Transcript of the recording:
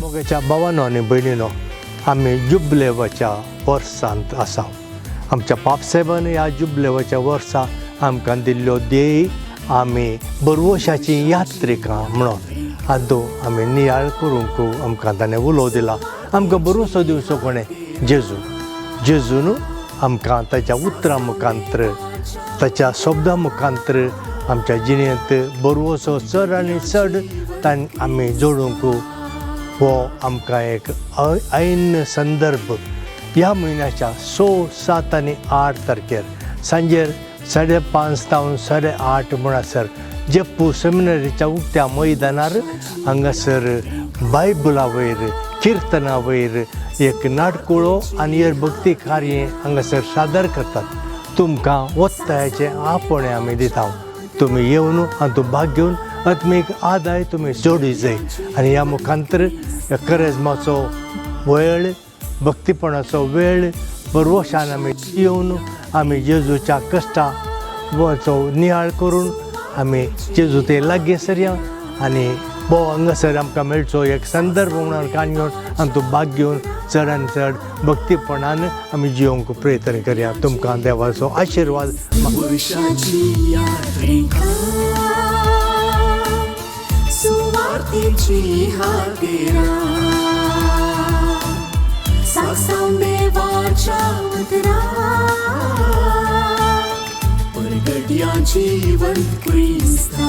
मोगाच्या भावानो आनी भयणीनो, आमी जुबलेवाच्या वर्सांत आसा. आमच्या पापसाहेबान ह्या जुबलेवाच्या वर्सा आमकां दिल्ल्यो ध्येय आमी बरवशाची यात्रिकां म्हणून आदो आमी नियाळ करूंक आमकां ताणें उलोव दिला. आमकां बरोसो दिवचो कोणें? जेजू. जेजून आमकां ताच्या उतरां मुखांत्र, ताच्या शब्दां मुखांत्र आमच्या जिणेंत बरवसो चड आनी चड ताणें आमी जोडूंक हो आमकां एक ऐन संदर्भ. ह्या म्हयन्याच्या 6, 7 आनी 8 तारखेर सांजेर 5:30 तावन 8:30 म्हणसर जेप्पू सेमिनरीच्या उक्त्या मैदानार हांगासर बायबला वयर, किर्तना वयर एक नाटकुळो आनी एक भक्ती कार्य हांगासर सादर करतात. तुमकां ಒತ್ತಾಯचें आपोवणें आमी दिता. तुमी येवन हातूंत भाग घेवन आत्मीक आदाय तुमी जोडी जाय आनी ह्या मुखांतर करेजमाचो वेळ, भक्तीपणाचो वेळ बरवशान आमी येवन आमी जेजूच्या कश्टा चो नियाळ करून आमी जेजू ते लागीं सरया आनी हो हांगासर आमकां मेळचो एक संदर्भ म्हणून कान घेवन आनी भाग घेवन चड आनी चड भक्तीपणान आमी जियोंक प्रयत्न करया. तुमकां देवाचो आशिर्वाद. जीवन क्रिस्ता.